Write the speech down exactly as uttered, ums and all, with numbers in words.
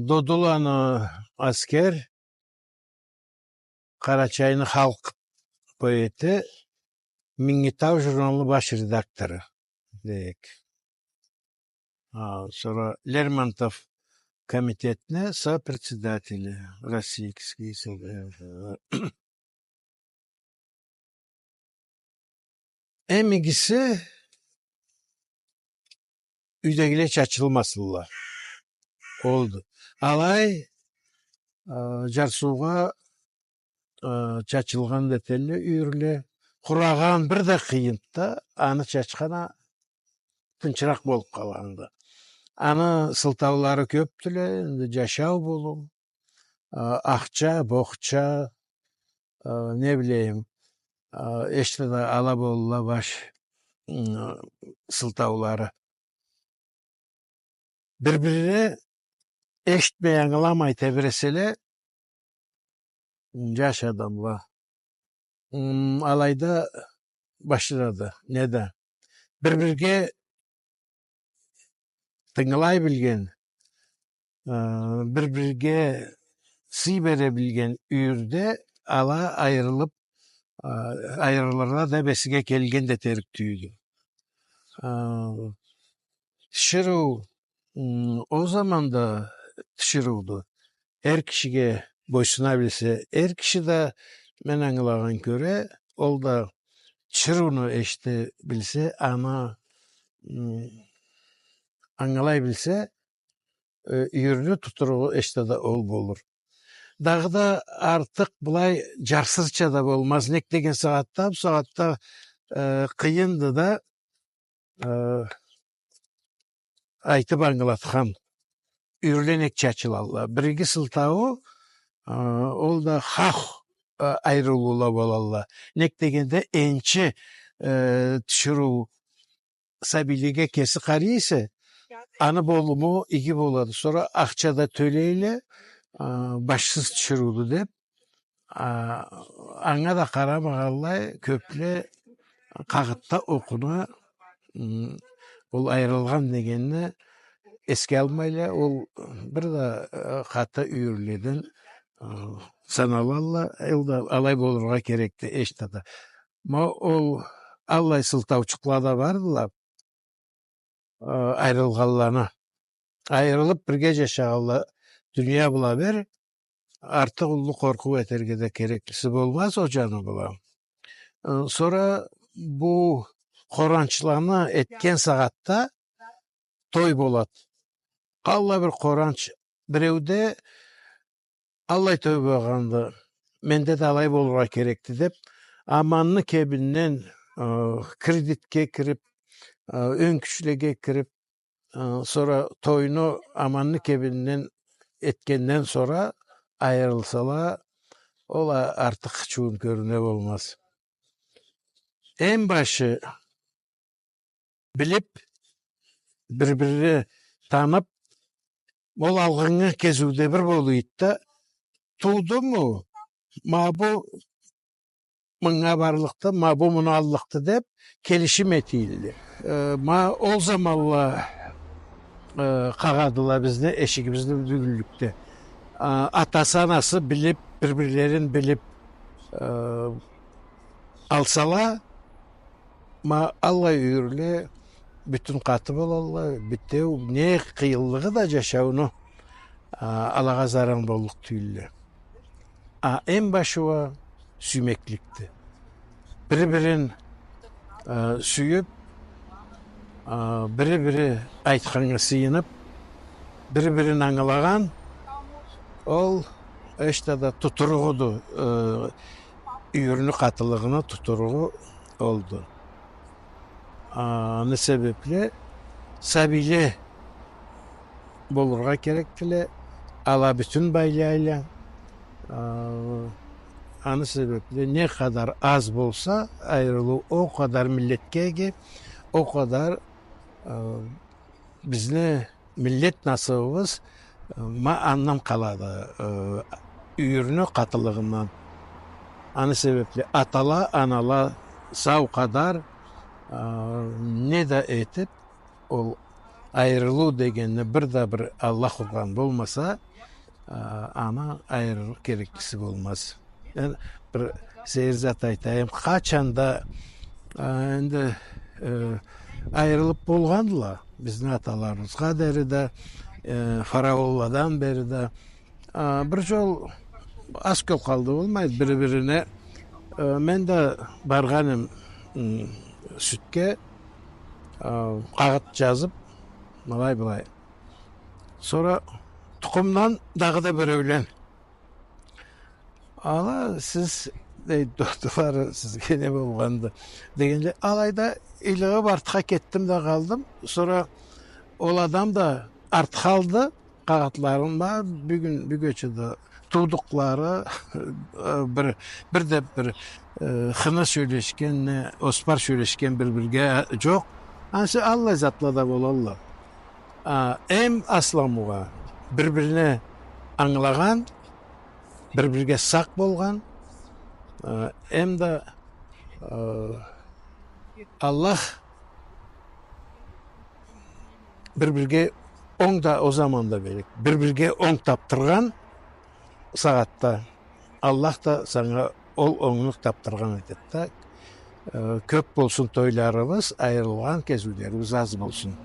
Додуланы Аскер, Къарачайны халкъ поэти, «Минги тау» журналны баш редактору дейик. А, сора Лермонтов комитетни сопредседатели, Российский Совет. Эм игиси юйдегиле чачылмасынла. Олду. Алай, а, жарсыугъа, а, чачылгъан да этелле юйюрле. Къурагъан бир да къыйынды да, аны чачхан а тынчыракъ болуп къалгъанды. Аны сылтаулары кёпдюле, энди жашау болур, а, ахча, бохча, а, не билейим, а, эшта да ала болурла баш, м, сылтаулары. Бир-бирине эшитмей, ангыламай тебиреселе, жаш адамла. М, алайда башланады, не да. Бир-бирге тынгылай билген, э, бир-бирге сый бере билген юйюрде ала айырылып, э, айырылырла да бесиге келген да этерик тюйюлдю. Э, тиширыу, м, ол заманда тиширыуду. Эр кишиге бойсуна билсе, эр киши да, мен ангылагъан кёре, ол да тиширыуну эшите билсе, аны, м, ангылай билсе, э, юйюрню тутуругъу эшта да ол болур. Дагъыда артыкъ былай жарсырча да болмаз. Нек деген сагъатда, бу сагъатда, э, къыйынды да, э, айтып ангылатхан, юйюрле нек чачылалла. Биринчи сылтауу, э, ол да хах, э, айырылыула болалла. Нек дегенде энчи, э, тиширыу сабийлеге кеси къарай эсе, аны болуму иги болады. Сора ахча да тёлейле, э, башсыз тиширыуду деп, А, анга да къарамагъанлай, кёпле къагъытда окъуна, м, ол айырылгъан дегенни эсге алмайла, ол бир да, э, къаты юйюрледен, э, саналалла, ол да алай болургъа керекди, эшта да. Ма ол аллай сылтаучукъла да бардыла. Э, айырылгъанланы. Айырылып бирге жашагъанла дуния бла бир артыкъ уллу къоркъуу этерге да кереклиси болмаз ол жаны бла. Э, сора бу къоранчланы этген сагъатда той болад. Къаллай бир къоранч биреуде аллай той болгъанды, менде да алай болургъа керекди деп, аманны кебинден, э, кредитге кирип, э, ёнкючлеге кирип, э, сора тойну аманны кебинден этгенден сора айырылсала, ол а-, артыкъ чуун кёрюне болмаз. Эм башы, билип, бир-бирин танып, ол алгъыннгы кезиуде бир болуйду да, туудуму, ма бу мынга барлыкъды, ма бу муну аллыкъды деп, келишим этийле. Э, ма ол заманла, э, къагъадыла бизни эшигибизни бюгюнлюкде. А, атасы, анасы билип, бир-бирлерин билип, э, алсала, ма аллай юйюрле бютюн къаты болалла, битеу, не къыйынлыгъы да жашауну, а, алагъа заран боллукъ тюйюлле. А эм башы уа сюймекликди. Бири-бирин, э, сюйюп, э, бири-бири айтханнга сыйынып, бири-бирин ангылагъан, ол эшта да тутуругъуду, э, юйюрню къатылыгъыны тутуругъу олду. А, аны себепли сабийле болургъа керекдиле, ала бютюн байлайла. А, аны себепли не къадар аз болса айырылыу, о къадар миллетге иги, о къадар, а, бизни миллет насыбыбыз, э, ма андан къалады, э, юйюрню къатылыгъындан. Аны себепли атала, анала сау къадар, э, не да этип, ол айырылыу дегенни бир да бир Аллах ургъан болмаса, а, аны айырыргъа кереклиси болмаз. Мен бир сейир зат айтайым. Къачан да, а, энди, э, айырылып болгъандыла бизни аталарыбызгъа дери да, э, фараонладан бери да. А, бир жол аз кёл къалды болмайды бири-бирине. Э, мен да баргъаным, м, сюдге, а, къагъыт жазып, былай-былай. Сора тукъумдан дагъыда биреулен. Ала сиз, дейди, дохтурлары, сизге не болгъанды? Дегенлей, алайда ыйлыгъып артха кетдим да къалдым. Сора ол адам да артха алды къагъытларын, ма бюгюн, бюгече да туудукълары, э, бир, бир да бир, э, хыны сёлешген, не оспар сёлешген бир-бирге жокъ. Ансы аллай затла да болалла. А, эм асламы уа бир-бирине ангылагъан, бир-бирге сакъ болгъан, э, эм да, э, Аллах бир-бирге онг да, ол заманда берик, бир-бирге онг тапдыргъан сагъатда Аллах да санга ол онгну тапдыргъан этеди да. Э, кёп болсун тойларыбыз, айырылгъан кезиулерибиз аз болсун.